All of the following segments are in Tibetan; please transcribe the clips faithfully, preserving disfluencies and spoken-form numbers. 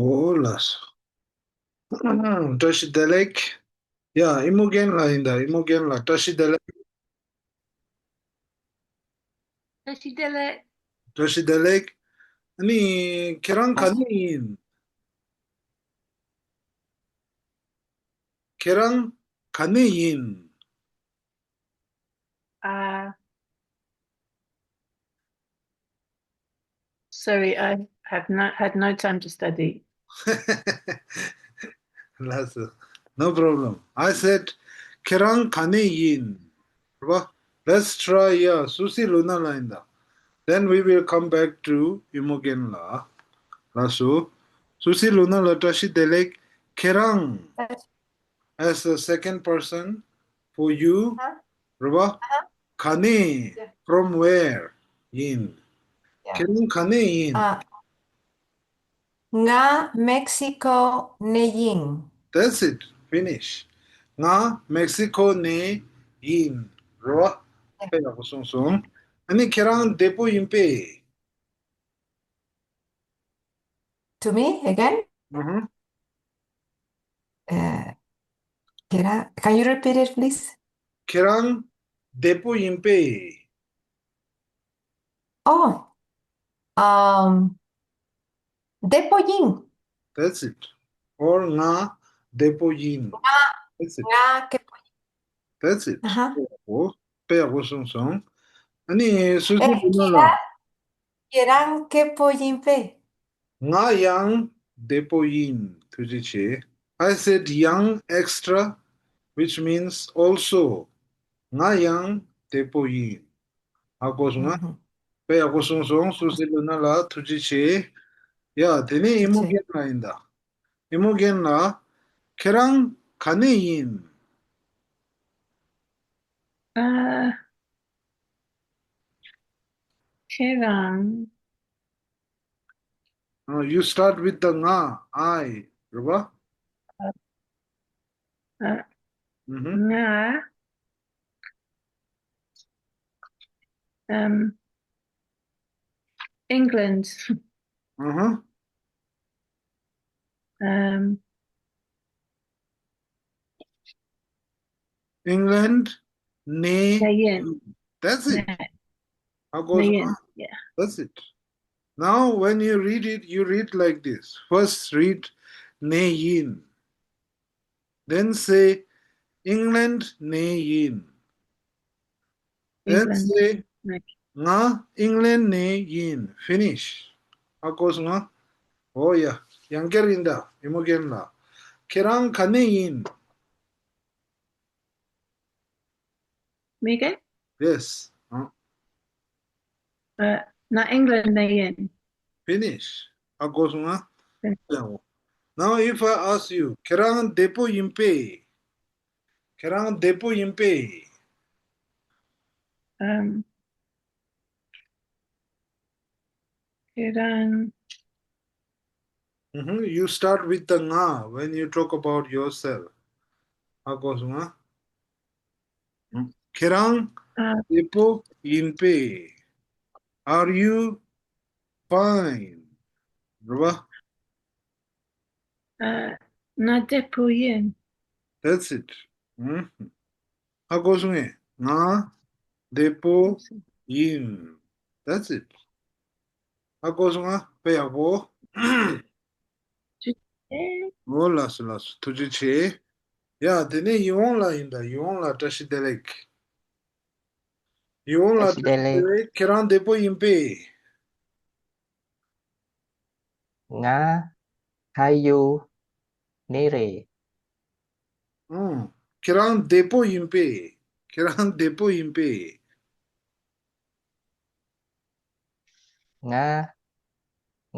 ཨོ་ལགས་སོ། བཀྲ་ཤིས་བདེ་ལེགས། ཡ་ཨི་མོ་རྒན་ལགས་ཡིན་ད། ཨི་མོ་རྒན་ལགས་བཀྲ་ཤིས་བདེ་ལེགས། བཀྲ་ཤིས་བདེ་ལེགས། བཀྲ་ཤིས་བདེ་ལེགས། ཨ་ནི་ཁྱེད་རང་ག་ནས་ཡིན། ཁྱེད་རང་ག་ནས་ཡིན། Uh, sorry, I have not had no time to study. ལགས་སོ། No problem. I said, ཁྱེད་རང་ག་ནས་ཡིན། རེད་པ། Let's try, yeah, སུ་སི་ལུ་ན་ལ་ཡིན་ད། Then we will come back to ཨི་མོ་རྒན་ལགས། ལགས་སོ། སུ་སི་ལུ་ན་ལགས་བཀྲ་ཤིས་བདེ་ལེགས། ཁྱེད་རང་། As the second person, for you, རེད་པ། ག་ནས། From where? ཡིན། ཁྱེད་རང་ག་ནས་ཡིན། ང་མེག་སི་ཀོ་ནས་ཡིན། That's it. Finish. ང་མེག་སི་ཀོ་ནས་ཡིན། རེད་པ། དཔེ་ཡག་པོ་གསུངས་སོང་། ཨ་ནི་ཁྱེད་རང་བདེ་པོ་ཡིན་པས། To me again? ཨུ་ཧུ། Uh, can I, can you repeat it, please? ཁྱེད་རང་བདེ་པོ་ཡིན་པས། Oh, um, བདེ་པོ་ཡིན། That's it. Or ང་བདེ་པོ་ཡིན། ང་། That's it. ང་བདེ་པོ་ཡིན། That's it. ཨ་ཧ། ཨོ། དཔེ་ཡག་པོ་གསུངས་སོང་། ཨ་ནི་སུ་ཨེ་སི་ལུ་ན་ལགས། ཁྱེད་རང་བདེ་པོ་ཡིན་པས། ང་ཡང་བདེ་པོ་ཡིན། ཐུགས་རྗེ་ཆེ། I said ཡང་extra, which means also. ང་ཡང་བདེ་པོ་ཡིན། ཧ་གོ་སོང་ང་། ཨུ་ཧུ། དཔེ་ཡག་པོ་གསུངས་སོང་། སུ་སི་ལུ་ན་ལགས་ཐུགས་རྗེ་ཆེ། ཡ་དེ་ནས་ཨི་མོ་རྒན་ལགས་ཡིན་ད། ཨི་མོ་རྒན་ལགས། ཁྱེད་རང་ག་ནས་ཡིན། ཨ། ཁྱེད་རང་། Uh, you start with the ང་། I, རེད་པ། ཨ། ཨུ་ཧུ། ང་། ཨམ། England. Uh-huh. Um, England ནས། ནས་ཡིན། That's it. ནས། ཧ་གོ་སོང་ང་། ནས་ཡིན། Yeah. That's it. Now, when you read it, you read like this. First read ནས་ཡིན། Then say, England ནས་ཡིན། Then England say, ནས། ང་ཨིང་ལན་ནས་ཡིན། Finish. ཧ་གོ་སོང་ང་། ཨོ་ཡ། ཡང་བསྐྱར་ཡིན་ད། ཨི་མོ་རྒན་ལགས། ཁྱེད་རང་ག་ནས་ཡིན། མི་ག Yes. ཨ། ཨ། ང་ཨིང་ལན་ནས་ཡིན། Finish. ཧ་གོ་སོང་ང་། Finish. Now if I ask you, ཁྱེད་རང་བདེ་པོ་ཡིན་པས། ཁྱེད་རང་བདེ་པོ་ཡིན་པས། ཨམ། ཁྱེད་རང་། Mm-hmm. You start with the ང་when you talk about yourself. ཧ་གོ་སོང་ང་། ཁྱེད་རང་ཨ། བདེ་པོ་ཡིན་པས། Are you fine? རེད་པ། ཨ། ང་བདེ་པོ་ཡིན། That's it. ཧ་གོ་སོང་ངས། ང་བདེ་པོ་ཡིན། That's it. ཧ་གོ་སོང་ང་། དཔེ་ཡག་པོ། ཨོ་ལགས་སོ་ལགས་སོ། ཐུགས་རྗེ་ཆེ། ཡ་དེ་ནས་ཡིད་འོང་ལགས་ཡིན་ད། ཡིད་འོང་ལགས་བཀྲ་ཤིས་བདེ་ལེགས། ཡིད་འོང་ལགས་བཀྲ་ཤིས་བདེ་ལེགས། ཁྱེད་རང་བདེ་པོ་ཡིན་པས། ང་ཕ་ཡུལ་ནས་རེད། ཨང་། ཁྱེད་རང་བདེ་པོ་ཡིན་པས། ཁྱེད་རང་བདེ་པོ་ཡིན་པས། ང་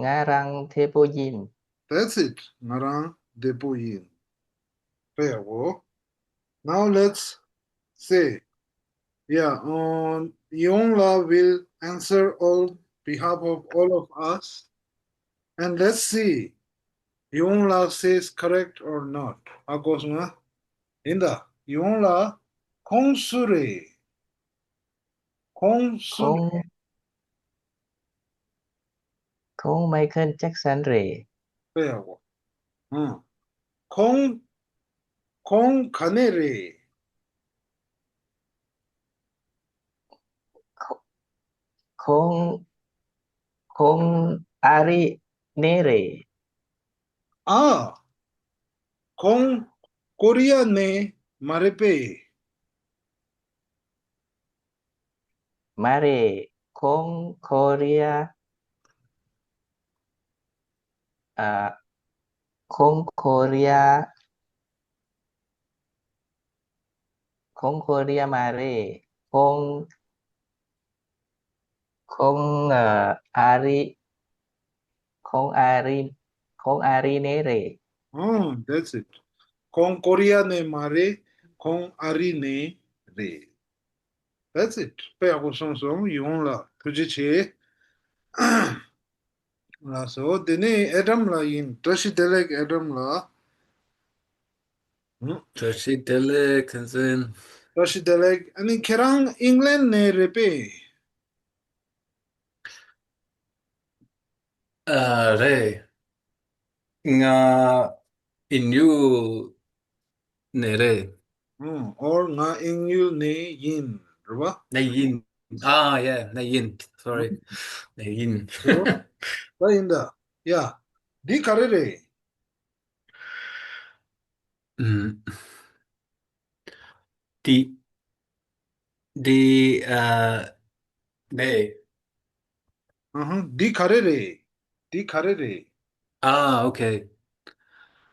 ང་རང་བདེ་པོ་ཡིན། That's it. ང་རང་བདེ་པོ་ཡིན། དཔེ་ཡག་པོ། Now let's say, yeah, um, Yongla will answer on behalf of all of us. And let's see, Yongla says correct or not. ཧ་གོ་སོང་ང་། ཡིན་ད། ཡོང་ལ་ཁོང་སུ་རེད། ཁོང་སུ་རེད། ཁོང་། ཁོང་མའི་ཁལ་ཇེག་སན་རེད། དཔེ་ཡག་པོ། ཨང་། ཁོང་། ཁོང་ག་ནས་རེད། ཁོང་། ཁོང་ཨ་རི་ནས་རེད། ཨ། ཁོང་ཀོ་རི་ཡ་ནས་མ་རེད་པས། མ་རེད། ཁོང་ཀོ་རི་ཡ། ཨ། ཁོང་ཀོ་རི་ཡ། ཁོང་ཀོ་རི་ཡ་མ་རེད། ཁོང་། ཁོང་ཨ་རི། ཁོང་ཨ་རི། ཁོང་ཨ་རི་ནས་རེད། ཨོ། That's it. ཁོང་ཀོ་རི་ཡ་ནས་མ་རེད། ཁོང་ཨ་རི་ནས་རེད། That's it. དཔེ་ཡག་པོ་གསུངས་སོང་། ཡོངས་ལ་ཐུགས་རྗེ་ཆེ། ལགས་སོ། དེ་ནས་ཨེ་ཌམ་ལགས་ཡིན། བཀྲ་ཤིས་བདེ་ལེགས་ཨེ་ཌམ་ལགས། ཧུམ། བཀྲ་ཤིས་བདེ་ལེགས་ཁན་ཚན། བཀྲ་ཤིས་བདེ་ལེགས། ཨ་ནི་ཁྱེད་རང་ཨིང་ལན་ནས་རེད་པས། ཨ། རེད། ང་ཨིན་ཡུལ་ནས་རེད། ཨུམ། or ང་ཨིན་ཡུལ་ནས་ཡིན། རེད་པ། ནས་ཡིན། ཨ། ཡ། ནས་ཡིན། Sorry. ནས་ཡིན། རེད་པ། ད་ཡིན་ད། ཡ། འདི་ག་རེ་རེད། ཨུམ། འདི། འདི། ཨ། ནས། ཨ་ཧ། འདི་ག་རེ་རེད། འདི་ག་རེ་རེད། ཨ། ཨོ་ཁེ།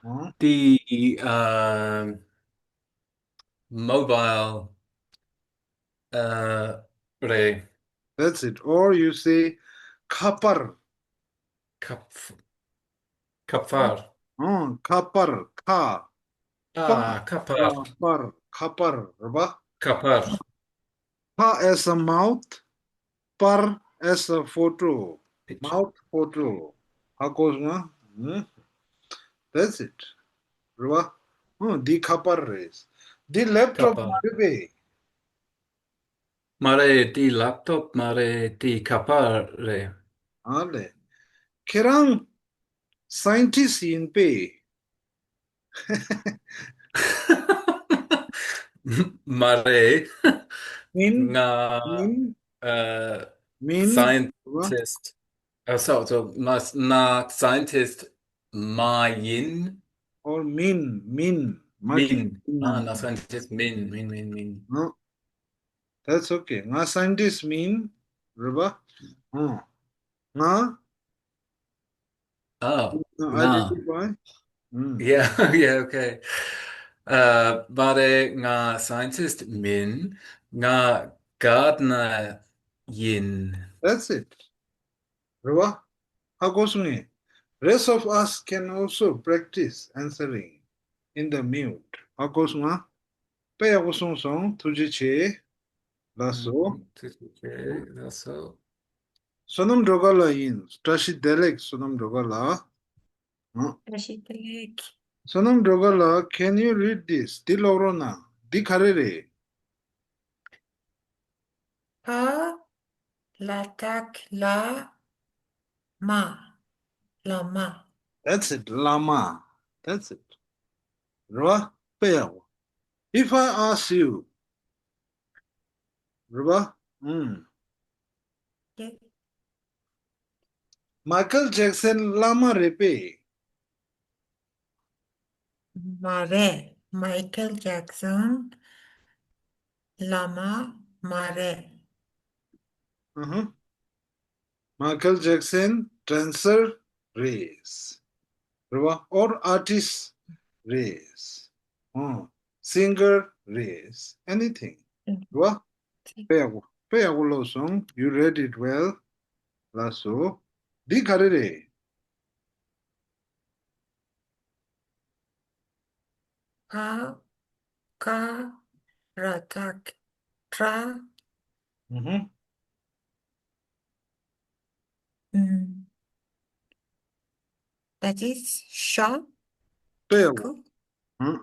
ཨ། འདི། ཨ། མོ་བཱལ། ཨ། རེད། That's it. Or you say ཁ་པར། ཁ། ཁ་པར། ཨང་། ཁ་པར། ཁ། ཨ། པར། ཁ་པར། པར། ཁ་པར། རེད་པ། ཁ་པར། ཁ་as a mouth, པར་as a photo, picture. Mouth photo. ཧ་གོ་སོང་ང་། ཨང་། That's it. རེད་པ། ཨང་། འདི་ཁ་པར་རེད། འདི་ལེབ་ཊོབ་ཁ་པར། མ་རེད་པས། མ་རེད། དེ་ལེབ་ཊོབ་མ་རེད། དེ་ཁ་པར་རེད། ཨ་ལེ། ཁྱེད་རང་སའེན་ཊིསཊ་ཡིན་པས། མ་རེད། མིན། ང་། མིན། ཨ། མིན། སའེན་ཊིསཊ། ཨ། སོ། སོ། ང་། ང་སའེན་ཊིསཊ་མ་ཡིན། ཨོ། མིན། མིན། མ། མིན། མིན། ང་། ང་སའེན་ཊིསཊ་མིན། མིན། མིན། མིན། ཨ། That's okay. ང་སའེན་ཊིསཊ་མིན། རེད་པ། ཨ། ང་། ཨ། ང་། ཨའི་ཌེན་ཊི་ཕའི། ཨུམ། Yeah, yeah, okay. ཨ། མ་རེད། ང་སའེན་ཊིསཊ་མིན། ང་གར་ཌེ་ནར་ཡིན། That's it. རེད་པ། ཧ་གོ་སོང་ངས། Rest of us can also practice answering in the mute. ཧ་གོ་སོང་ང་། དཔེ་ཡག་པོ་གསུངས་སོང་། ཐུགས་རྗེ་ཆེ། ལགས་སོ། ཐུགས་རྗེ་ཆེ། ལགས་སོ། བསོད་ནམས་སྒྲོལ་དཀར་ལགས་ཡིན། བཀྲ་ཤིས་བདེ་ལེགས། བསོད་ནམས་སྒྲོལ་དཀར་ལགས། ཨ། བཀྲ་ཤིས་བདེ་ལེགས། བསོད་ནམས་སྒྲོལ་དཀར་ལགས། Can you read this? འདི་ཀློག་རོགས་གནང་། འདི་ག་རེ་རེད། ཕ། ལ་དྭགས་ལ། མ། བླ་མ། That's it. བླ་མ། That's it. རེད་པ། དཔེ་ཡག་པོ། If I ask you. རེད་པ། ཨུམ། ཡེ། མའི་ཁལ་ཇེག་སན་བླ་མ་རེད་པས། མ་རེད། མའི་ཁལ་ཇེག་སན་བླ་མ་མ་རེད། ཨ་ཧ། མའི་ཁལ་ཇེག་སན་ཌན་སར་རེད། རེད་པ། or artist རེད། ཨ། སིང་གར་རེད། Anything. རེད་པ། དཔེ་ཡག་པོ། དཔེ་ཡག་པོ་ཀློག་སོང་། You read it well. ལགས་སོ། འདི་ག་རེ་རེད། ཕ། ཀ། ར་དྭགས། ཕྲ། ཨུ་ཧུ། ཨུམ། That is ཤ། དཔེ་ཡག་པོ། ཀུ། ཨུ།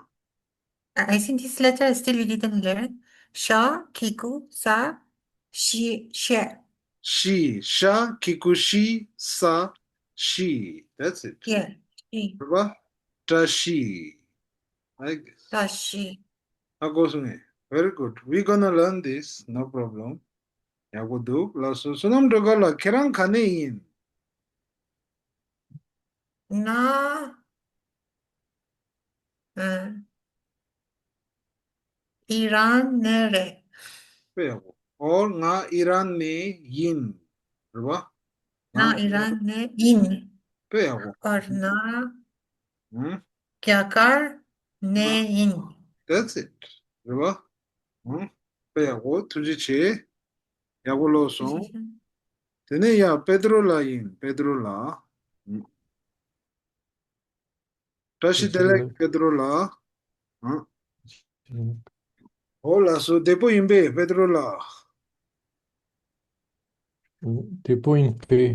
I think this letter is still we didn't learn. ཤ། ཀི་ཀུ། ས། ཤི། ཤ། ཤི། ཤ། ཀི་ཀུ་ཤི། ས། ཤི། That's it. Yeah. ཤི། རེད་པ། བཀྲ་ཤིས། I guess. བཀྲ་ཤིས། ཧ་གོ་སོང་ངས། Very good. We gonna learn this. No problem. ཡག་པོ་འདུག་ལགས་སོ། བསོད་ནམས་སྒྲོལ་དཀར་ལགས། ཁྱེད་རང་ག་ནས་ཡིན། ང་། ཨ། ཨི་རན་ནས་རེད། དཔེ་ཡག་པོ། Or ང་ཨི་རན་ནས་ཡིན། རེད་པ། ང་ང་ཨི་རན་ནས་ཡིན། དཔེ་ཡག་པོ། Or ང་ཨང་། རྒྱ་གར་ནས་ཡིན། That's it. རེད་པ། ཨང་། དཔེ་ཡག་པོ། ཐུགས་རྗེ་ཆེ། ཡག་པོ་ཀློག་སོང་། དེ་ནས་ཡ་པེ་ཏྲོ་ལགས་ཡིན། པེ་ཏྲོ་ལགས། བཀྲ་ཤིས་བདེ་ལེགས་པེ་ཏྲོ་ལགས། ཨ། ཨོ་ལགས་སོ། བདེ་པོ་ཡིན་པས་པེ་ཏྲོ་ལགས། བདེ་པོ་ཡིན་པས།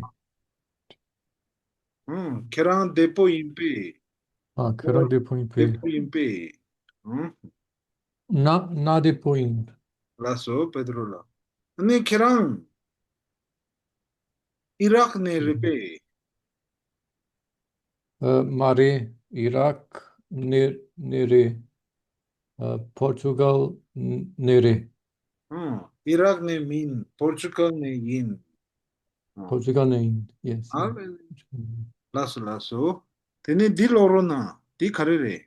ཨང་། ཁྱེད་རང་བདེ་པོ་ཡིན་པས། ཨ། ཁྱེད་རང་བདེ་པོ་ཡིན་པས། བདེ་པོ་ཡིན་པས། ཨང་། ང་ང་བདེ་པོ་ཡིན། ལགས་སོ་པེ་ཏྲོ་ལགས། ཨ་ནི་ཁྱེད་རང་ཨི་རག་ནས་རེད་པས། ཨ། མ་རེད། ཨི་རག་ནས་ནས་རེད། ཨ། པོར་ཅུ་གལ་ནས་རེད། ཨང་། ཨི་རག་ནས་མིན། པོར་ཅུ་གལ་ནས་ཡིན། ཨང་། པོར་ཅུ་གལ་ནས་ཡིན། Yes. ཨ། ལགས་སོ་ལགས་སོ། དེ་ནས་འདི་ཀློག་རོགས་གནང་། འདི་ག་རེ་རེད།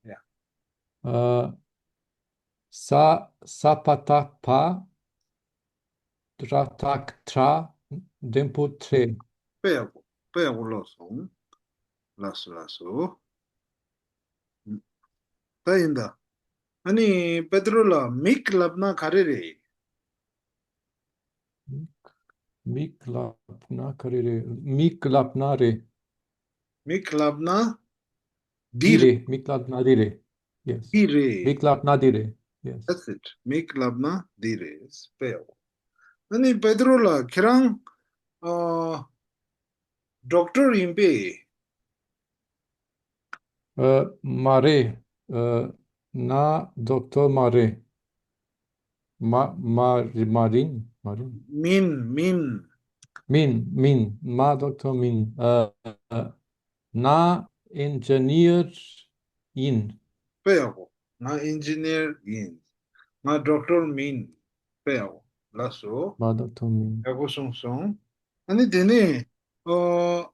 ཡ། ཨ། ས་ས་པ་ཏ་པ། ཏྲ་ཏག་ཏྲ། འགྲེང་བུ་ཏྲེ། དཔེ་ཡག་པོ། དཔེ་ཡག་པོ་ཀློག་སོང་། ལགས་སོ་ལགས་སོ། ད་ཡིན་ད། ཨ་ནི་པེ་ཏྲོ་ལགས། མིག་ལབ་ན་ག་རེ་རེད། མིག་ལབ་ན་ག་རེ་རེད། མིག་ལབ་ན་རེད། མིག་ལབ་ན་འདི་འདི་རེད། རེད། མིག་ལབ་ན་འདི་རེད། Yes. འདི་རེད། མིག་ལབ་ན་འདི་རེད། Yes. That's it. མིག་ལབ་ན་འདི་རེད། དཔེ་ཡག་པོ། ཨ་ནི་པེ་ཏྲོ་ལགས། ཁྱེད་རང་ཨ། ཌོག་ཊར་ཡིན་པས། ཨ། མ་རེད། ཨ། ང་ཌོག་ཊར་མ་རེད། མ་མ་རེད། མ་རེད། མ་རེད། མིན། མིན། མིན། མིན། ང་ཌོག་ཊར་མིན། ཨ། ཨ། ང་ཨིན་ཇི་ནི་ཡར་ཡིན། དཔེ་ཡག་པོ། ང་ཨིན་ཇི་ནི་ཡར་ཡིན། ང་ཌོག་ཊར་མིན། དཔེ་ཡག་པོ། ལགས་སོ། ང་ཌོག་ཊར་མིན། ཡག་པོ་གསུངས་སོང་། ཨ་ནི་དེ་ནས་ཨོ།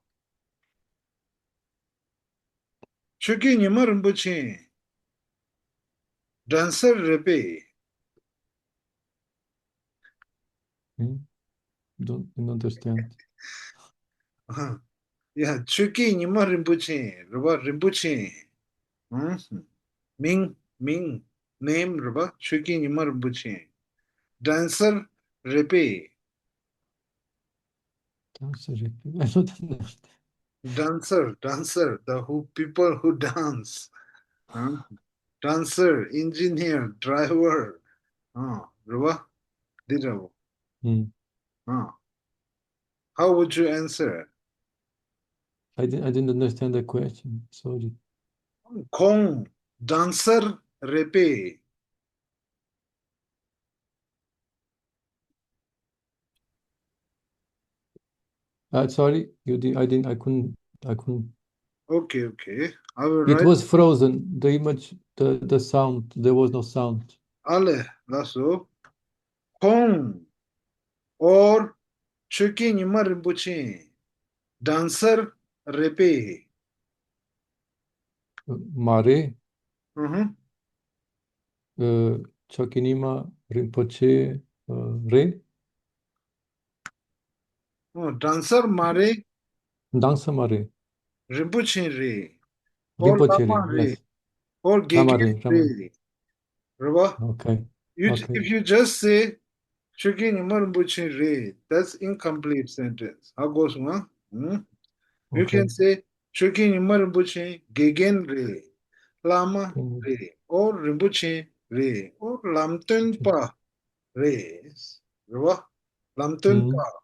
ཆོས་སྐྱིད་ཉི་མ་རིན་པོ་ཆེ་ཌན་སར་རེད་པས། ཨང་། Don't understand. ཡ། ཆོས་སྐྱིད་ཉི་མ་རིན་པོ་ཆེ་རེད་པ། རིན་པོ་ཆེ། ཨང་། མིང་། མིང་། ནེམ་རེད་པ། ཆོས་སྐྱིད་ཉི་མ་རིན་པོ་ཆེ་ཌན་སར་རེད་པས། ཌན་སར་རེད་པས། I don't understand. Dancer, dancer, the who people who dance. ཨང་། ཌན་སར། ཨིན་ཇི་ནི་ཡར། ཌ་རའི་ཝར། ཨང་། རེད་པ། འདི་འདྲ་པོ། ཨང་། How would you answer? I didn't, I didn't understand the question. Sorry. ཁོང་ཌན་སར་རེད་པས། Uh, sorry, you did, I didn't, I couldn't, I couldn't. Okay, okay. I will write. It was frozen. The image, the, the sound, there was no sound. ཨ་ལས། ལགས་སོ། ཁོང་། or ཆོས་སྐྱིད་ཉི་མ་རིན་པོ་ཆེ་ཌན་སར་རེད་པས། མ་རེད། ཨུ་ཧུ། ཨ། ཆོས་སྐྱིད་ཉི་མ་རིན་པོ་ཆེ། ཨ། རེད། ཨོ། ཌན་སར་མ་རེད། ཌན་སར་མ་རེད། རིན་པོ་ཆེ་རེད། རིན་པོ་ཆེ་རེད། ཨོ། བླ་མ་རེད། ཡེས། ཨོ། དགེ་རྒན་རེད། བླ་མ་རེད། བླ་མ་རེད། རེད་པ། Okay. You, okay. If you just say ཆོས་སྐྱིད་ཉི་མ་རིན་པོ་ཆེ་རེད། That's incomplete sentence. ཧ་གོ་སོང་ང་། ཨང་། You, okay, can say ཆོས་སྐྱིད་ཉི་མ་རིན་པོ་ཆེ་དགེ་རྒན་རེད། བླ་མ། ཨང་། རེད། Or རིན་པོ་ཆེ་རེད། Or ལམ་སྟོན་པ། Okay. རེད། རེད་པ། ལམ་སྟོན་པ། ཨང་།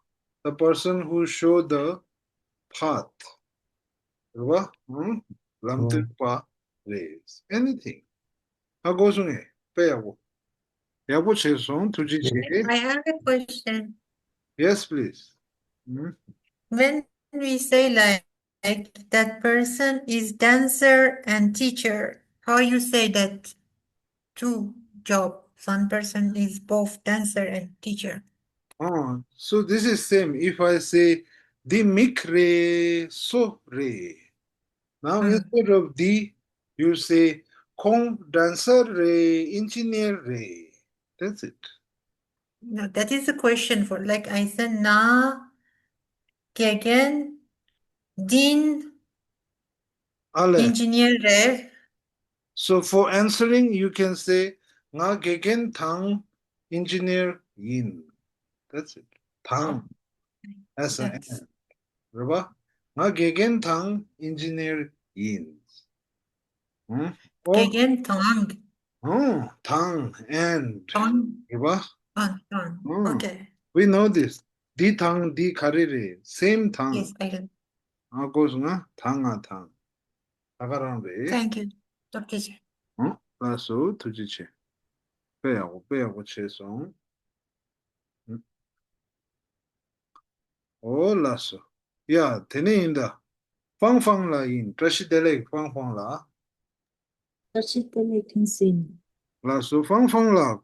The person who show the path. རེད་པ། ཨང་། ལམ་སྟོན་པ་རེད། Anything. ཧ་གོ་སོང་ངས། དཔེ་ཡག་པོ། ཡག་པོ་བྱས་སོང་། ཐུགས་རྗེ་ཆེ། I have a question. Yes, please. ཨང་། When we say like like that person is dancer and teacher. How you say that two job? One person is both dancer and teacher. Oh, so this is same. If I say, འདི་མིག་རེད། སོ་རེད། Now, Mm. instead of འདི, you say, ཁོང་ཌན་སར་རེད། ཨིན་ཇི་ནི་ཡར་རེད། That's it. No, that is a question for, like I said, ང་དགེ་རྒན་འདི་ཡིན། ཨ་ལས། ཨིན་ཇི་ནི་ཡར་རེད། So for answering, you can say, ང་དགེ་རྒན་དང་ཨིན་ཇི་ནི་ཡར་ཡིན། That's it. དང་། As a Yes. and. རེད་པ། ང་དགེ་རྒན་དང་ཨིན་ཇི་ནི་ཡར་ཡིན། ཧུམ། དགེ་རྒན་དང་། ཧུམ། དང་། and. དང་། རེད་པ། ཨ། དང་། ཧུམ། Okay. We know this. འདི་དང་འདི་ག་རེ་རེད། same དང་། Yes, I know. ཨ་ཀོ་སོང་ང་དང་། ང་དང་། ད་ག་རང་རེད། Thank you. ཐུགས་རྗེ་ཆེ། ཧུམ། ལགས་སོ། ཐུགས་རྗེ་ཆེ། དཔེ་ཡག་པོ། དཔེ་ཡག་པོ་བྱས་སོང་། ཨོ་ལགས་སོ། ཡ། དེ་ནས་ཡིན་ད། ཧྥང་ཧྥང་ལགས་ཡིན། བཀྲ་ཤིས་བདེ་ལེགས་ཧྥང་ཧྥང་ལགས། བཀྲ་ཤིས་བདེ་ལེགས་ཐུན་སིན། ལགས་སོ། ཧྥང་ཧྥང་ལགས།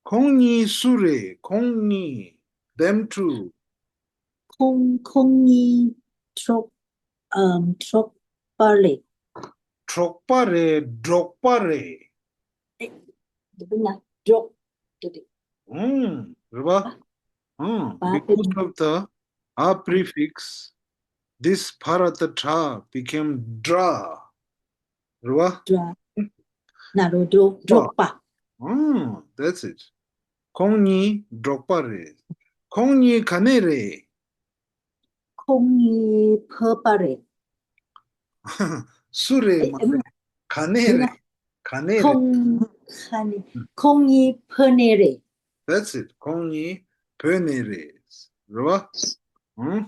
ཁོང་གཉིས་སུ་རེད། ཁོང་གཉིས། them two. ཁོང་ཁོང་གཉིས་གྲོགས། ཨམ། གྲོགས་པ་རེད། གྲོགས་པ་རེད། འགྲོགས་པ་རེད། འདི་ན་འགྲོགས་འདི་རེད། ཨུམ། རེད་པ། ཨུམ། པ། Because of the a prefix, this ཕ་ར་བཏགས་སྒྲ་became་སྒྲ། རེད་པ། སྒྲ། ན་རོ་འགྲོ་འགྲོགས་པ། ཨུམ། That's it. ཁོང་གཉིས་འགྲོགས་པ་རེད། ཁོང་གཉིས་ག་ནས་རེད། ཁོང་གཉིས་བོད་པ་རེད། སུ་རེད་མ་རེད། ག་ནས་རེད། ག་ནས་རེད། ཁོང་ག་ནས། ཁོང་གཉིས་བོད་ནས་རེད། That's it. ཁོང་གཉིས་བོད་ནས་རེད། རེད་པ། ཨུམ།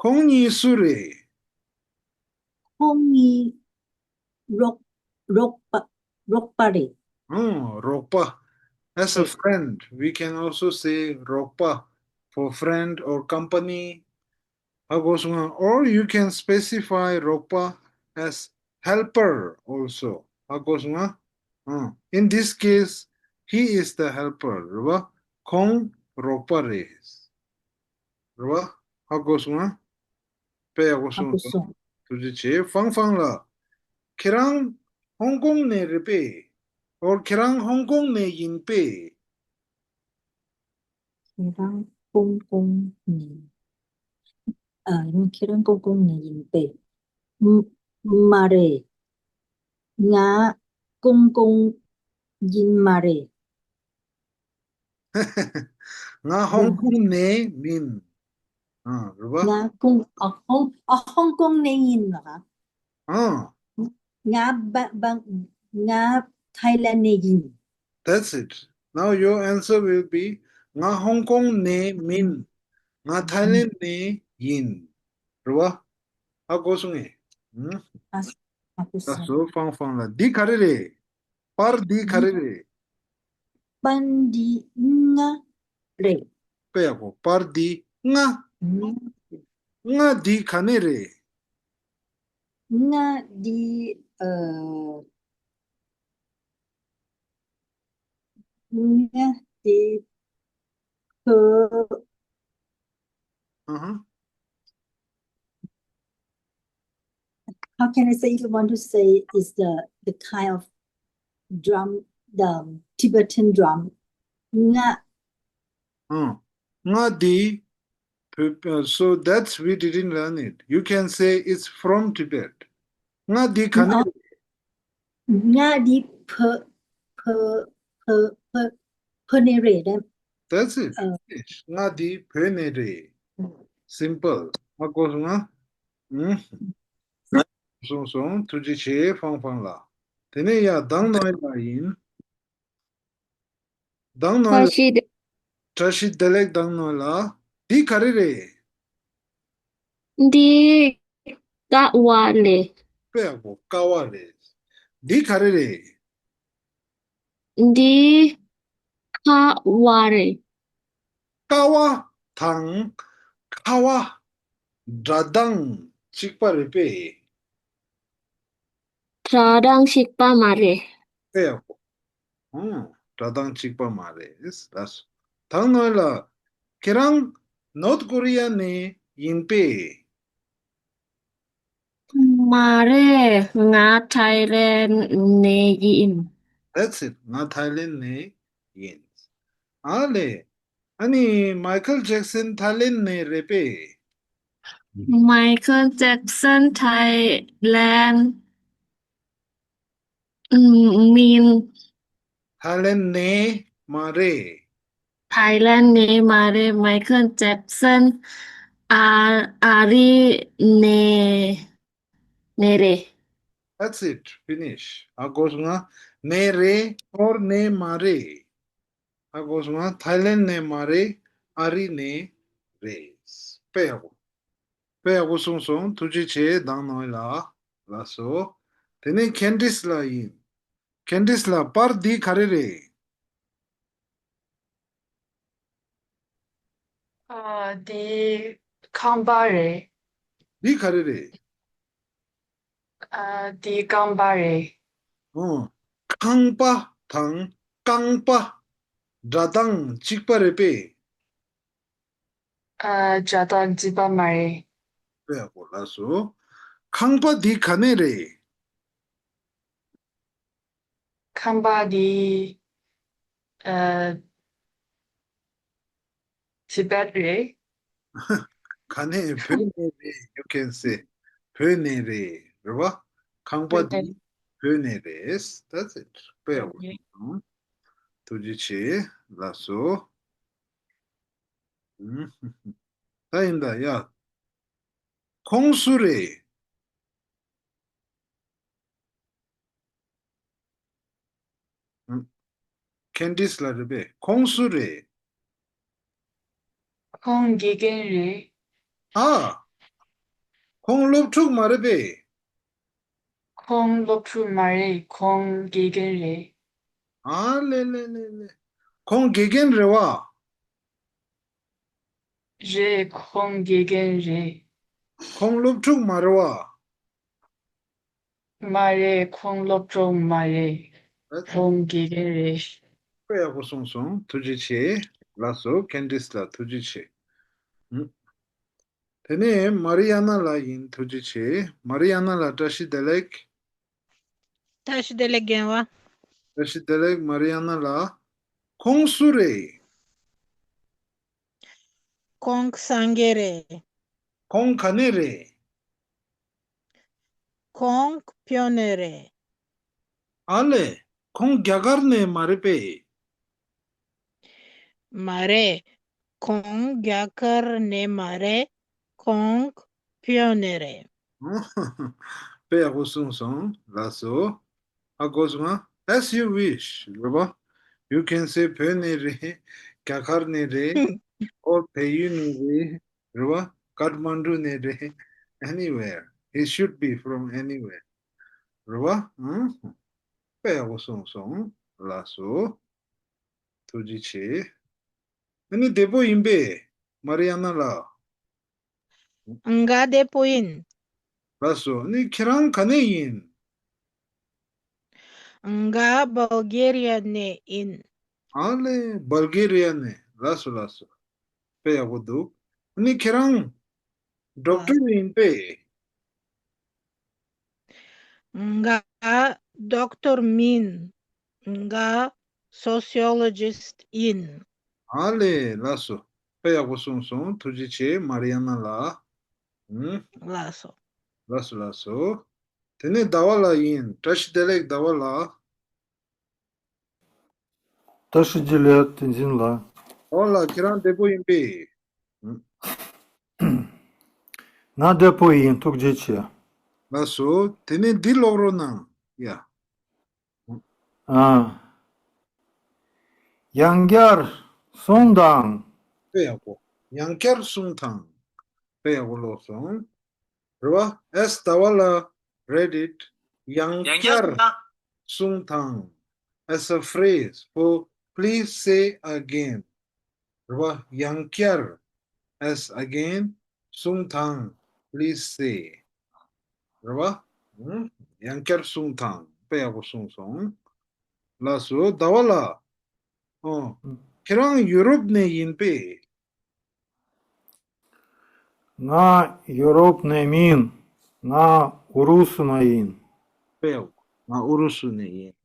ཁོང་གཉིས་སུ་རེད། ཁོང་གཉིས་རོགས་རོགས་པ་རོགས་པ་རེད། ཨུམ། རོགས་པ། As a friend, we can also say རོགས་པ for friend or company. ཧ་གོ་སོང་ང་། Or you can specify རོགས་པ as helper also. ཧ་གོ་སོང་ང་། ཨ། In this case, he is the helper. རེད་པ། ཁོང་རོགས་པ་རེད། རེད་པ། ཧ་གོ་སོང་ང་། དཔེ་ཡག་པོ་གསུངས་སོང་། ཧ་གོ་སོང་། ཐུགས་རྗེ་ཆེ། ཧྥང་ཧྥང་ལགས། ཁྱེད་རང་ཧོང་ཀོང་ནས་རེད་པས། Or ཁྱེད་རང་ཧོང་ཀོང་ནས་ཡིན་པས། ཁྱེད་རང་ཧོང་ཀོང་ནས། ཨ། ཁྱེད་རང་ཧོང་ཀོང་ནས་ཡིན་པས། མ་མ་རེད། ང་ཧོང་ཀོང་ཡིན་མ་རེད། ང་ཧོང་ཀོང་ནས་མིན། ཨ། རེད་པ། ང་ཧོང་ཨ་ཧོང་ཨ་ཧོང་ཀོང་ནས་ཡིན་ལ། ཨ། ང་བ་བ་ང་ཐའི་ལེན་ནས་ཡིན། That's it. Now your answer will be ང་ཧོང་ཀོང་ནས་མིན། ང་ཐའི་ལེན་ནས་ཡིན། རེད་པ། ཧ་གོ་སོང་ངས། ཨ། ཧ་གོ་སོང་། ལགས་སོ། ཧྥང་ཧྥང་ལགས། འདི་ག་རེ་རེད། པར་འདི་ག་རེ་རེད། པར་འདི་ང་རེད། དཔེ་ཡག་པོ། པར་འདི་ང་། ང་འདི་ག་ནས་རེད། ང་འདི་ཨ། ང་འདི་བོད། Uh-huh. How can I say, if you want to say, is the the kind of drum, the Tibetan drum. Nga. Uh, nga di. So that's, we didn't learn it. You can say it's from Tibet. Nga di kane. Nga di pho, pho, pho, pho, pho ne re. That's it. Finish. Nga di pho ne re. Simple. Nga ko nga. ཧུམ། སོང་སོང་། ཐུགས་རྗེ་ཆེ། ཧྥང་ཧྥང་ལགས། དེ་ནས་ཡ་དང་ནོའི་ལགས་ཡིན། དང་ནོའི་ལགས། བཀྲ་ཤིས་བདེ། བཀྲ་ཤིས་བདེ་ལེགས། དང་ནོའི་ལགས། འདི་ག་རེ་རེད། འདི་ཀ་བ་རེད། དཔེ་ཡག་པོ། ཀ་བ་རེད། འདི་ག་རེ་རེད། འདི་ཁ་བ་རེད། ཀ་བ་དང་ཁ་བ། སྒྲ་གདངས་ གཅིག་པ་རེད་པས། སྒྲ་གདངས་གཅིག་པ་མ་རེད། དཔེ་ཡག་པོ། ཨང་། སྒྲ་གདངས་གཅིག་པ་མ་རེད། ལགས་སོ། དང་ནོ་ལགས། ཁྱེད་རང་ནོར་ཐ་ཀོ་རི་ཡ་ནས་ཡིན་པས། མ་རེད། ང་ཐའི་ལེན་ནས་ཡིན། That's it. ང་ཐའི་ལེན་ནས་ཡིན། ཨ་ལེ། ཨ་ནི་མའི་ཁལ་ཇེག་སན་ཐའི་ལེན་ནས་རེད་པས། མའི་ཁལ་ཇེག་སན་ཐའི་ལེན་མིན། ཐའི་ལེན་ནས་མ་རེད། ཐའི་ལེན་ནས་མ་རེད། མའི་ཁལ་ཇེག་སན་ཨ་ཨ་རི་ནས་ནས་རེད། That's it. Finish. ཧ་གོ་སོང་ང་། ནས་རེད། ཨོར་ནས་མ་རེད། ཧ་གོ་སོང་ང་། ཐའི་ལེན་ནས་མ་རེད། ཨ་རི་ནས་རེད། དཔེ་ཡག་པོ། དཔེ་ཡག་པོ་གསུངས་སོང་། ཐུགས་རྗེ་ཆེ། དང་ནོ་ལགས། ལགས་སོ། དེ་ནས་ཁེན་ཌིས་ལགས་ཡིན། ཁེན་ཌིས་ལགས། པར་འདི་ག་རེ་རེད། ཨ། འདི་ཁང་པ་རེད། འདི་ག་རེ་རེད། ཨ། འདི་རྐང་པ་རེད། ཨོ། ཁང་པ་དང་རྐང་པ། སྒྲ་གདངས་གཅིག་པ་རེད་པས། ཨ། སྒྲ་གདངས་གཅིག་པ་མ་རེད། དཔེ་ཡག་པོ། ལགས་སོ། ཁང་པ་འདི་ག་ནས་རེད། ཁང་པ་འདི་ཨ། ཊི་བེཊ་རེད། ག་ནས། བོད་ནས་རེད། You can say བོད་ནས་རེད། རེད་བ། ཁང་པ་འདི་བོད་ནས་རེད། That's it. དཔེ་ཡག་པོ་རེད། ཐུགས་རྗེ་ཆེ། ལགས་སོ། ད་ཡིན་ད་ཡ། ཁོང་སུ་རེད། ཁེན་ཌིས་ལགས་རེད་པས། ཁོང་སུ་རེད། ཁོང་དགེ་རྒན་རེད། ཨ། ཁོང་སློབ་ཕྲུག་མ་རེད་པས། ཁོང་སློབ་ཕྲུག་མ་རེད། ཁོང་དགེ་རྒན་རེད། ཨ་ལེ་ལེ་ལེ་ལེ། ཁོང་དགེ་རྒན་རེད་བ། རེད། ཁོང་དགེ་རྒན་རེད། ཁོང་སློབ་ཕྲུག་མ་རེད་བ། མ་རེད། ཁོང་སློབ་ཕྲུག་མ་རེད། ཁོང་དགེ་རྒན་རེད། དཔེ་ཡག་པོ་གསུངས་སོང་། ཐུགས་རྗེ་ཆེ། ལགས་སོ། ཁེན་ཌིས་ལགས་ཐུགས་རྗེ་ཆེ། ཨུམ། དེ་ནས་མ་རི་ཡ་ན་ལགས་ཡིན། ཐུགས་རྗེ་ཆེ། མ་རི་ཡ་ན་ལགས་བཀྲ་ཤིས་བདེ་ལེགས། བཀྲ་ཤིས་བདེ་ལེགས་རྒན་པ། བཀྲ་ཤིས་བདེ་ལེགས་མ་རི་ཡ་ན་ལགས། ཁོང་སུ་རེད། ཁོང་སངས་རྒྱས་རེད། ཁོང་ག་ནས་རེད། ཁོང་བོད་ནས་རེད། ཨ་ལེ། ཁོང་རྒྱ་གར་ནས་མ་རེད་པས། མ་རེད། ཁོང་རྒྱ་གར་ནས་མ་རེད། ཁོང་བོད་ནས་རེད། དཔེ་ཡག་པོ་གསུངས་སོང་། ལགས་སོ། ཧ་གོ་སོང་ང་། As you wish རེད་བ། You can say བོད་ནས་རེད། རྒྱ་གར་ནས་རེད། Or བལ་ཡུལ་ནས་རེད། རེད་བ། ཀཏ་མན་ཌུ་ནས་རེད། Anywhere. He should be from anywhere. རེད་བ། ཨང་། དཔེ་ཡག་པོ་གསུངས་སོང་། ལགས་སོ། ཐུགས་རྗེ་ཆེ། ཨ་ནི་བདེ་པོ་ཡིན་པས། མ་རི་ཡ་ན་ལགས། ང་བདེ་པོ་ཡིན། ལགས་སོ། ཨ་ནི་ཁྱེད་རང་ག་ནས་ཡིན། ང་བལ་གེ་རི་ཡ་ནས་ཡིན། ཨ་ལེ། བལ་གེ་རི་ཡ་ནས། ལགས་སོ་ལགས་སོ། དཔེ་ཡག་པོ་འདུག་ཨ་ནི་ཁྱེད་རང་ཌོག་ཊར་ཡིན་པས། ང་ཌོག་ཊར་མིན། ང་སོ་སི་ཡོ་ལོ་ཇི་སི་ཊི་ཡིན། ཨ་ལེ། ལགས་སོ། དཔེ་ཡག་པོ་གསུངས་སོང་། ཐུགས་རྗེ་ཆེ། མ་རི་ཡ་ན་ལགས། ཨུམ། ལགས་སོ། ལགས་སོ་ལགས་སོ། དེ་ནས་ཟླ་བ་ལགས་ཡིན། བཀྲ་ཤིས་བདེ་ལེགས་ཟླ་བ་ལགས། བཀྲ་ཤིས་བདེ་ལེགས་བསྟན་འཛིན་ལགས། ཟླ་བ་ལགས། ཁྱེད་རང་བདེ་པོ་ཡིན་པས། ང་བདེ་པོ་ཡིན། ཐུགས་རྗེ་ཆེ། ལགས་སོ། དེ་ནས་འདི་ཀློག་རོགས་གནང་། ཡ། ཨ། ཡང་བསྐྱར་གསུང་དང་། དཔེ་ཡག་པོ། ཡང་བསྐྱར་གསུང་དང་། དཔེ་ཡག་པོ་ཀློག་སོང་། རེད་བ། As ཟླ་བ་ལགས་read it. ཡང་བསྐྱར་གསུང་དང་། As a phrase for please say again. རེད་བ། ཡང་བསྐྱར། As again. གསུང་དང་། Please say. རེད་བ། ཡང་བསྐྱར་གསུངས་དང་། དཔེ་ཡག་པོ་གསུངས་སོང་། ལགས་སོ། ཟླ་བ་ལགས། ཨོ། ཁྱེད་རང་ཡུ་རོབ་ནས་ཡིན་པས། ང་ཡུ་རོབ་ནས་མིན། ང་ཨུ་རུ་སུ་ནས་ཡིན། དཔེ་ཡག་པོ། ང་ཨུ་རུ་སུ་ནས་ཡིན།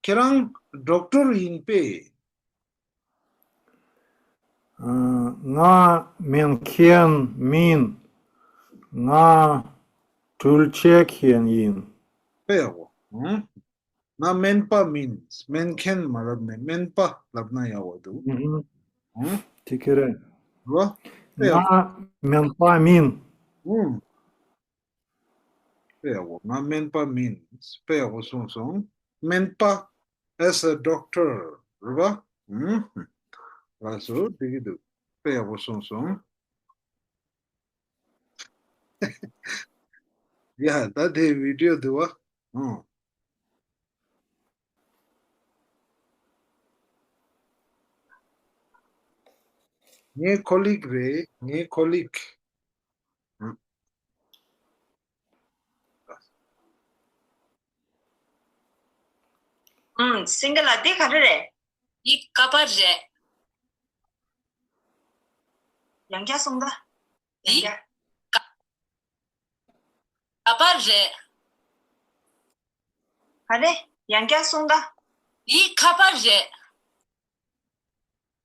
ཁྱེད་རང་ཌོག་ཊར་ཡིན་པས། ང་སྨན་མཁན་མིན། ང་འཕྲུལ་ཆས་མཁན་ཡིན། དཔེ་ཡག་པོ། ང་སྨན་པ་མིན། སྨན་མཁན་མ་ལབ་ནས་སྨན་པ་ལབ་ན་ཡག་པོ་འདུག་དེ་ཁེ་རེད། རོ། དཔེ་ཡག་པོ། ང་སྨན་པ་མིན། དཔེ་ཡག་པོ། ང་སྨན་པ་མིན། དཔེ་ཡག་པོ་གསུངས་སོང་། སྨན་པ། As a doctor. རེད་པ། ལགས་སོ། འགྲིག་གི་འདུག་དཔེ་ཡག་པོ་གསུངས་སོང་། ཡ། ད་དེ་བི་ཌི་ཡོ་འདུག་པ། ངའི་ཁོ་ལིག་རེད། ངའི་ཁོ་ལིག་ཨུམ། སིང་ག་ལ་འདི་ག་རེ་རེད། འདི་ཀ་པར་རེད། ཡང་བསྐྱར་གསུང་ད། འདི་ཡང་བསྐྱར། ཀ་པར་རེད། ག་རེ། ཡང་བསྐྱར་གསུང་ད། འདི་ཀ་པར་རེད།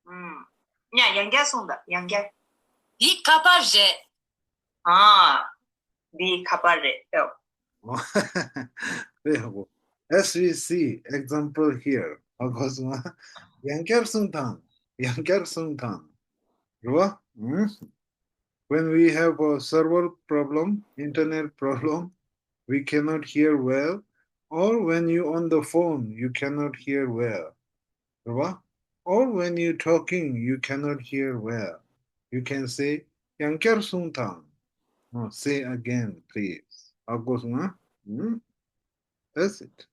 ཨུམ། ཡང་ཡང་བསྐྱར་གསུང་ད། ཡང་བསྐྱར། འདི་ཀ་པར་རེད། ཨ། འདི་ཁ་པར་རེད་ཨོ། དཔེ་ཡག་པོ། As we see example here. ཧ་གོ་སོང་ང་། ཡང་བསྐྱར་གསུང་དང་། ཡང་བསྐྱར་གསུང་དང་། རེད་པ། When we have a server problem, internet problem, we cannot hear well, or when you on the phone, you cannot hear well. རེད་པ། Or when you talking, you cannot hear well. You can say, ཡང་བསྐྱར་གསུང་དང་། Say again, please. ཧ་གོ་སོང་ང་། That's it.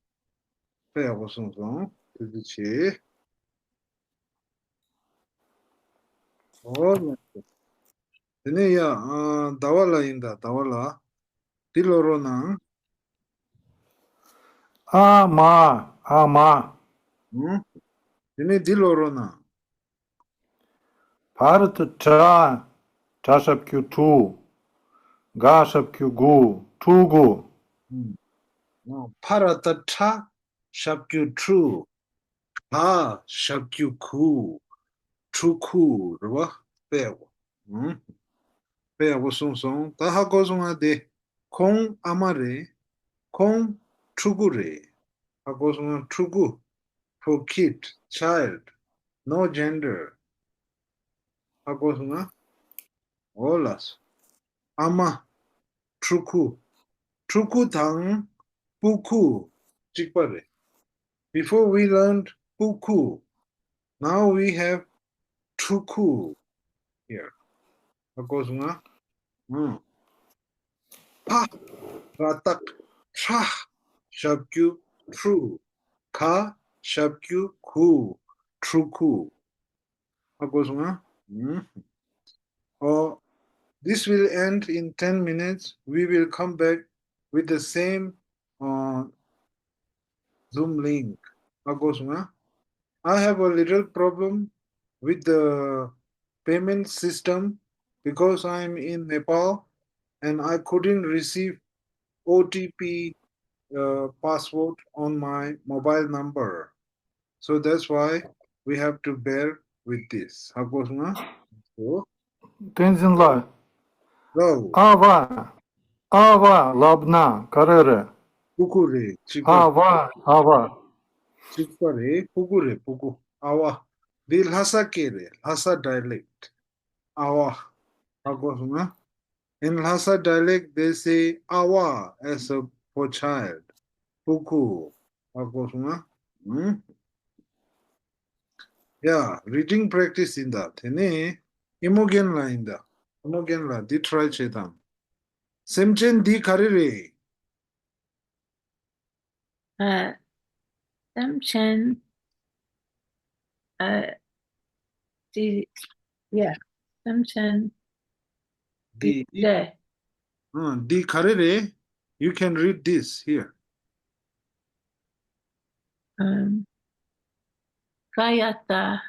དཔེ་ཡག་པོ་གསུངས་སོང་། ཐུགས་རྗེ་ཆེ། ཨོ། དེ་ནས་ཡ། ཟླ་བ་ལགས་ཡིན་ད། ཟླ་བ་ལགས། འདི་ཀློག་རོགས་གནང་། ཨ་མ། ཨ་མ། དེ་ནས་འདི་ཀློག་རོགས་གནང་། བར་ཏ་ཁྲ། ཁྲ་ཞབས་ཀྱུ་ཁྲུ། ག་ཞབས་ཀྱུ་གུ། ཕྲུ་གུ། ཕ་ར་ཏ་ཁྲ། ཞབས་ཀྱུ་ཁྲུ། ག་ཞབས་ཀྱུ་གུ། ཕྲུ་གུ། རེད་པ། དཔེ་ཡག་པོ། དཔེ་ཡག་པོ་གསུངས་སོང་། ད་ཧ་གོ་སོང་ང་། དེ་ཁོང་ཨ་མ་རེད། ཁོང་ཕྲུ་གུ་རེད། ཧ་གོ་སོང་ང་། ཕྲུ་གུ། For kid, child, no gender. ཧ་གོ་སོང་ང་། འོ་ལགས་སོ། ཨ་མ། ཕྲུ་གུ། ཕྲུ་གུ་དང་ཕྲུ་གུ་གཅིག་པ་རེད། Before we learned ཕྲུ་གུ, now we have ཕྲུ་གུ། Here. ཧ་གོ་སོང་ང་། ཨང་། ཕ་ར་བཏགས་ཕྲ། ཞབས་ཀྱུ་ཕྲུ། ག་ཞབས་ཀྱུ་གུ། ཕྲུ་གུ། ཧ་གོ་སོང་ང་། Oh, this will end in ten minutes. We will come back with the same uh, Zoom link. ཧ་གོ་སོང་ང་། I have a little problem with the payment system because I am in Nepal and I couldn't receive O T P uh, password on my mobile number. So that's why we have to bear with this. ཧ་གོ་སོང་ང་། བསྟན་འཛིན་ལགས། ལགས། ཨ་བ། ཨ་བ་ལབ་ན་ག་རེ་རེད། ཕྲུ་གུ་རེད། གཅིག་པ། ཨ་བ། ཨ་བ། གཅིག་པ་རེད། ཕྲུ་གུ་རེད། ཕྲུ་གུ། ཨ་བ། འདི་ལྷ་ས་སྐད་རེད། ལྷ་ས་dialect. ཨ་བ། ཧ་གོ་སོང་ང་། In Lhasa dialect, they say awa as a for child. ཕྲུ་གུ། ཧ་གོ་སོང་ང་། ཡ། Reading practice ཡིན་ད། དེ་ནས་ཨི་མོ་རྒན་ལགས་ཡིན་ད། ཨི་མོ་རྒན་ལགས་འདི་try བྱེད་དང་། སེམས་ཅན་འདི་ག་རེ་རེད། ཨ། སེམས་ཅན། ཨ། དེ། ཡ། སེམས་ཅན། འདི། དེ། ཨ། འདི་ག་རེ་རེད། You can read this here. Um, ཁ་ཡ་བཏགས་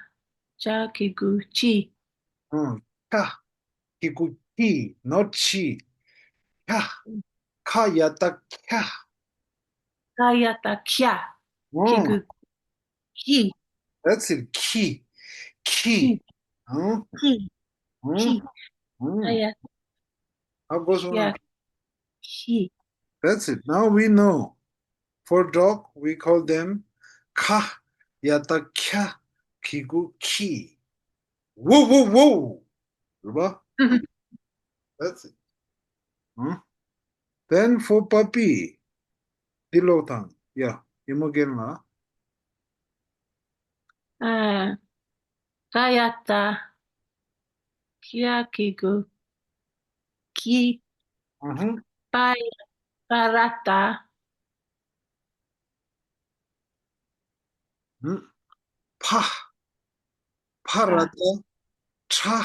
ཁྱ་གི་གུ་ཁྱི། ཨང་། ཁྱ། གི་གུ་ཁྱི། not ཁྱི། ཁྱ། ཁ་ཡ་བཏགས་ཁྱ། ཁ་ཡ་བཏགས་ཁྱ། གི་གུ་ཁྱི། That's it. ཁྱི། ཁྱི། ཨང་། ཁྱི། ཁྱི། ཁ་ཡ། ཧ་གོ་སོང་ན། ཁྱི། That's it. Now we know. For dog, we call them ཁ་ཡ་བཏགས་ཁྱ། གི་གུ་ཁྱི། Woof, woof, woof. རེད་པ། That's it. ཨང་། Then for puppy. འདི་ཀློག་དང་། ཡ། ཡེ་མོ་རྒན་ལགས། ཨ། ཁ་ཡ་བཏགས་ཁྱ་གི་གུ་ཁྱི། ཨ་ཧུ། པ་ཡ་པ་ར་བཏགས། ཕ། ཕ་ར་བཏགས་ཕྲ།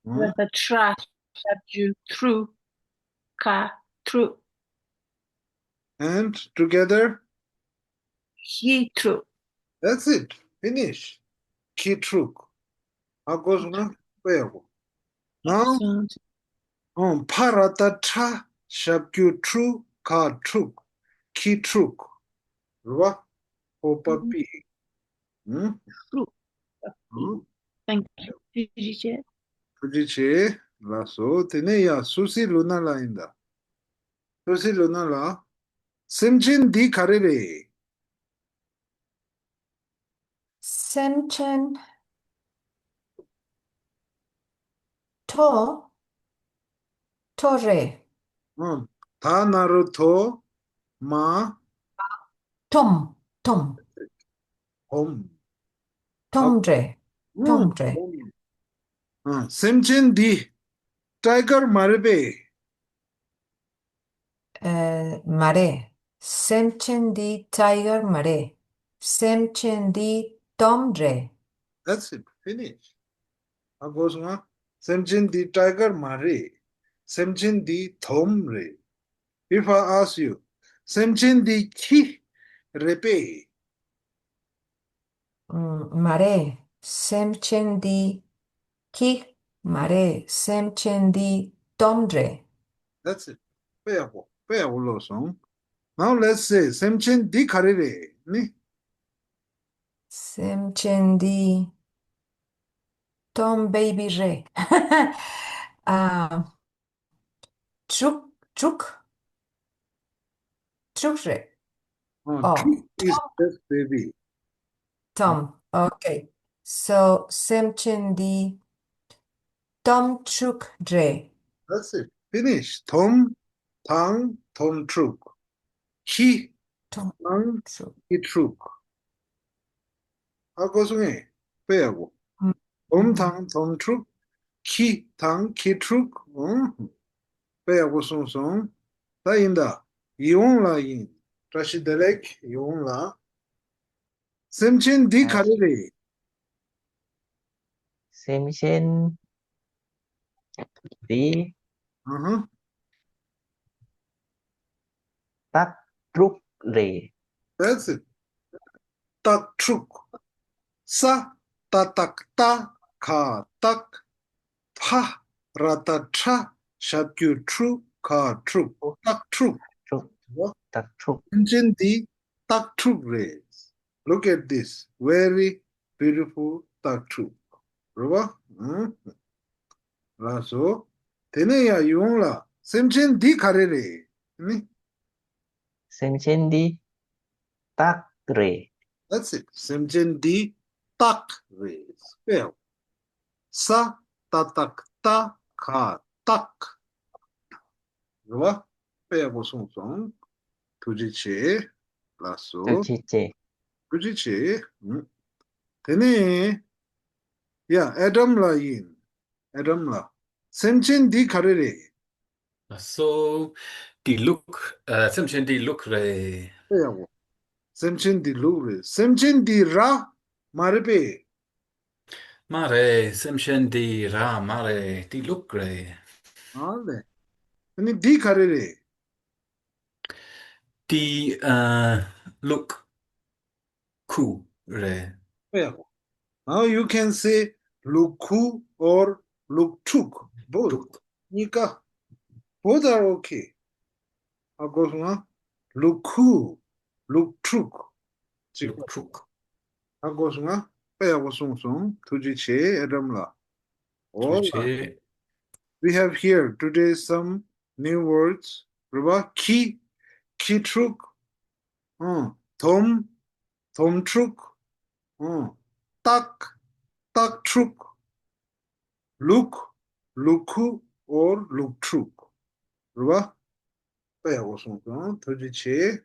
ར་བཏགས་ཕྲ། ཞབས་ཀྱུ་ཕྲུ། ཁ་ཕྲུག And together? ཁྱི་ཕྲུག That's it. Finish. ཁྱི་ཕྲུག་ཧ་གོ་སོང་ན་དཔེ་ཡག་པོ། Now, ཨང་། ཕ་ར་བཏགས་ཕྲ། ཞབས་ཀྱུ་ཕྲུ། ཁ་ཕྲུག་ཁྱི་ཕྲུག་རེད་པ། ཨོ་པ་པི། ཧུམ། ཕྲུག Thank you. ཐུགས་རྗེ་ཆེ། ཐུགས་རྗེ་ཆེ། ལགས་སོ། དེ་ནས་ཡ་སུ་སི་ལུ་ན་ལགས་ཡིན་ད། སུ་སི་ལུ་ན་ལགས། སེམས་ཅན་འདི་ག་རེ་རེད། སེམས་ཅན། ཐོ། ཐོ་རེད། ཨང་། ད་ན་རོ་ཐོ། མ། ཐོམ། ཐོམ། ཧོམ། ཐོམ་རེད། ཐོམ་རེད། ཨང་། སེམས་ཅན་འདི་ཊའི་གར་མ་རེད་པས། ཨེ། མ་རེད། སེམས་ཅན་འདི་ཊའི་གར་མ་རེད། སེམས་ཅན་འདི་དོམ་རེད། That's it. Finish. ཧ་གོ་སོང་ང་། སེམས་ཅན་འདི་ཊའི་གར་མ་རེད། སེམས་ཅན་འདི་དོམ་རེད། If I ask you, སེམས་ཅན་འདི་ཁྱི་རེད་པས། མ་རེད། སེམས་ཅན་འདི་ཁྱི་མ་རེད། སེམས་ཅན་འདི་དོམ་རེད། That's it. དཔེ་ཡག་པོ། དཔེ་ཡག་པོ་ཀློག་སོང་། Now let's say སེམས་ཅན་འདི་ག་རེ་རེད་ནི། སེམས་ཅན་འདི་དོམ་བེ་བི་རེད། ཨ། ཕྲུག་ཕྲུག་ཕྲུག་རེད། ཨོ། ཕྲུག is just baby. དོམ། Okay. So སེམས་ཅན་འདི་དོམ་ཕྲུག་རེད། That's it. Finish. དོམ་དང་དོམ་ཕྲུག་ཁྱི་དང་ཁྱི་ཕྲུག་ཧ་གོ་སོང་ངས། དཔེ་ཡག་པོ། དོམ་དང་དོམ་ཕྲུག་ཁྱི་དང་ཁྱི་ཕྲུག་དཔེ་ཡག་པོ་གསུངས་སོང་། ད་ཡིན་ད། ཡིད་འོང་ལགས་ཡིན། བཀྲ་ཤིས་བདེ་ལེགས་ཡིད་འོང་ལགས། སེམས་ཅན་འདི་ག་རེ་རེད། སེམས་ཅན་འདི་ཨ་ཧ། སྟག་ཕྲུག་རེད། That's it. སྟག་ཕྲུག་ས་ཏ་བཏགས་སྟ། ག་སྟག་ཕ་ར་བཏགས་ཕྲ། ཞབས་ཀྱུ་ཕྲུ། ག་ཕྲུག་སྟག་ཕྲུག་ཕྲུག་སྟག་ཕྲུག་སེམས་ཅན་འདི་སྟག་ཕྲུག་རེད། Look at this very beautiful སྟག་ཕྲུག་རེད་པ། ལགས་སོ། དེ་ནས་ཡ་ཡོང་ལ་སེམས་ཅན་འདི་ག་རེ་རེད་ནི། སེམས་ཅན་འདི་སྟག་རེད། That's it. སེམས་ཅན་འདི་སྟག་རེད། དཔེ་ཡག་ས་ཏ་བཏགས་སྟ། ག་སྟག་རེད་བ། དཔེ་ཡག་པོ་གསུངས་སོང་། ཐུགས་རྗེ་ཆེ། ལགས་སོ། ཐུགས་རྗེ་ཆེ། ཐུགས་རྗེ་ཆེ། དེ་ནས་ཡ་ཨེ་ཌམ་ལགས་ཡིན། ཨེ་ཌམ་ལགས། སེམས་ཅན་འདི་ག་རེ་རེད། ལགས་སོ། འདི་ལུག་ཨ། སེམས་ཅན་འདི་ལུག་རེད། དཔེ་ཡག་པོ། སེམས་ཅན་འདི་ལུག་རེད། སེམས་ཅན་འདི་ར་མ་རེད་པས། མ་རེད། སེམས་ཅན་འདི་ར་མ་རེད། འདི་ལུག་རེད། ཨ་ལེ། ཨ་ནི་འདི་ག་རེ་རེད། དེ་ཨ་ལུག་ཁུ་རེད། ཨོ་ཡ། Now you can say ལུག་ཁུ or ལུག་ཕྲུག both. ཕྲུག་གཉིས་ཀ both are okay. ཧ་གོ་སོང་ང་། ལུག་ཁུ། ལུག་ཕྲུག་ཅིག་ལུག་ཕྲུག་ཧ་གོ་སོང་ང་། དཔེ་ཡག་པོ་གསུངས་སོང་། ཐུགས་རྗེ་ཆེ་ཨེ་ཌམ་ལགས། ཐུགས་རྗེ་ཆེ། All right. We have here today some new words. རེད་པ། ཁྱི། ཁྱི་ཕྲུག་ཨང་། དོམ། དོམ་ཕྲུག་ཨང་། སྟག་སྟག་ཕྲུག་ལུག་ལུག་ཁུ་or ལུག་ཕྲུག་རེད་པ། དཔེ་ཡག་པོ་གསུངས་སོང་། ཐུགས་རྗེ་ཆེ།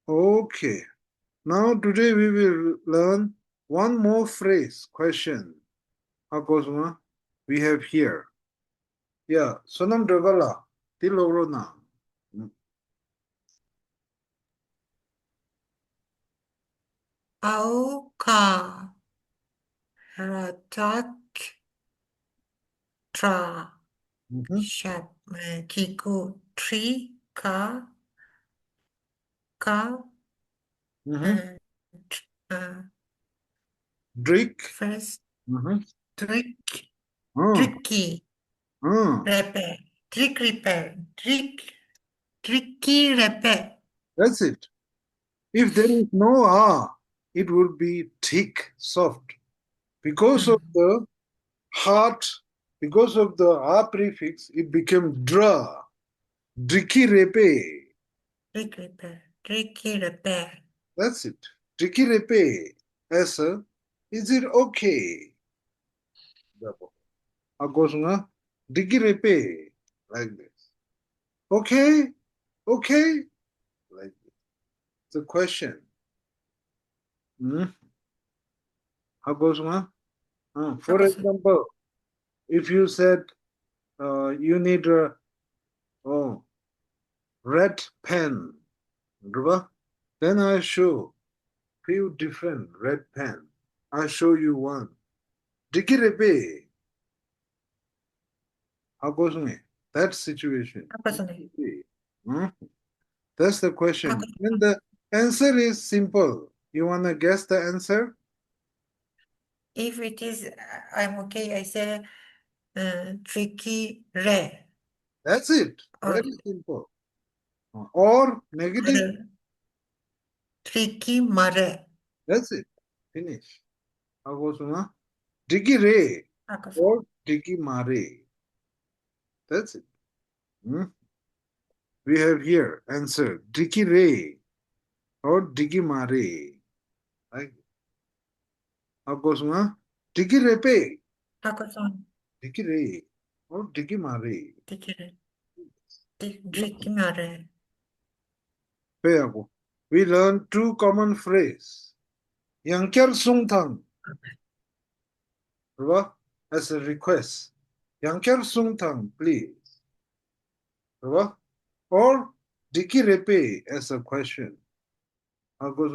Okay. Now today we will learn one more phrase, question. ཧ་གོ་སོང་ང་། We have here. ཡ། བསོད་ནམས་སྒྲོལ་དཀར་ལགས། འདི་ཀློག་རོགས་གནང་། ཨའོ་ཁ་ར་ཏྲག་ཏྲ་ཤ་ཁྱི་གུ་ཁྲི་ཁ་ཁ། འགྲིག first འགྲིག་འགྲིག་གི་རེད་པས། འགྲིག་རེད་པས། འགྲིག་འགྲིག་གི་རེད་པས། That's it. If there is no a, it will be ṭhik, soft. Because of the hard, because of the a prefix, it became dra. འགྲིག་གི་རེད་པས། འགྲིག་རེད་པས། འགྲིག་གི་རེད་པས། That's it. འགྲིག་གི་རེད་པས། As a, is it okay? ཧ་གོ་སོང་ང་། འགྲིག་གི་རེད་པས། Like this. Okay? Okay? Like this. It's a question. ཧ་གོ་སོང་ང་། ཨ། For example, if you said, uh, you need a, oh, red pen, རེད་པ། Then I show few different red pen. I show you one. འགྲིག་གི་རེད་པས། ཧ་གོ་སོང་ངས། That situation. ཧ་གོ་སོང་ངས། ཨང་། That's the question. ཧ་གོ། And the answer is simple. You wanna guess the answer? If it is, I'm okay. I say, uh, འགྲིག་གི་རེད། That's it. Very simple. Or negative. འགྲིག་གི་མ་རེད། That's it. Finish. ཧ་གོ་སོང་ང་། འགྲིག་གི་རེད། ཧ་གོ་སོང་། Or འགྲིག་གི་མ་རེད། That's it. Hmm? We have here answer. འགྲིག་གི་རེད། Or འགྲིག་གི་མ་རེད། Right? ཧ་གོ་སོང་ང་། འགྲིག་གི་རེད་པས། ཧ་གོ་སོང་། འགྲིག་གི་རེད། Or འགྲིག་གི་མ་རེད། འགྲིག་གི་རེད། འགྲིག་འགྲིག་གི་མ་རེད། དཔེ་ཡག་པོ། We learn two common phrase. ཡང་བསྐྱར་གསུང་དང་། རེད་པ། As a request. ཡང་བསྐྱར་གསུང་དང་། Please. རེད་པ། Or འགྲིག་གི་རེད་པས། As a question. ཧ་གོ་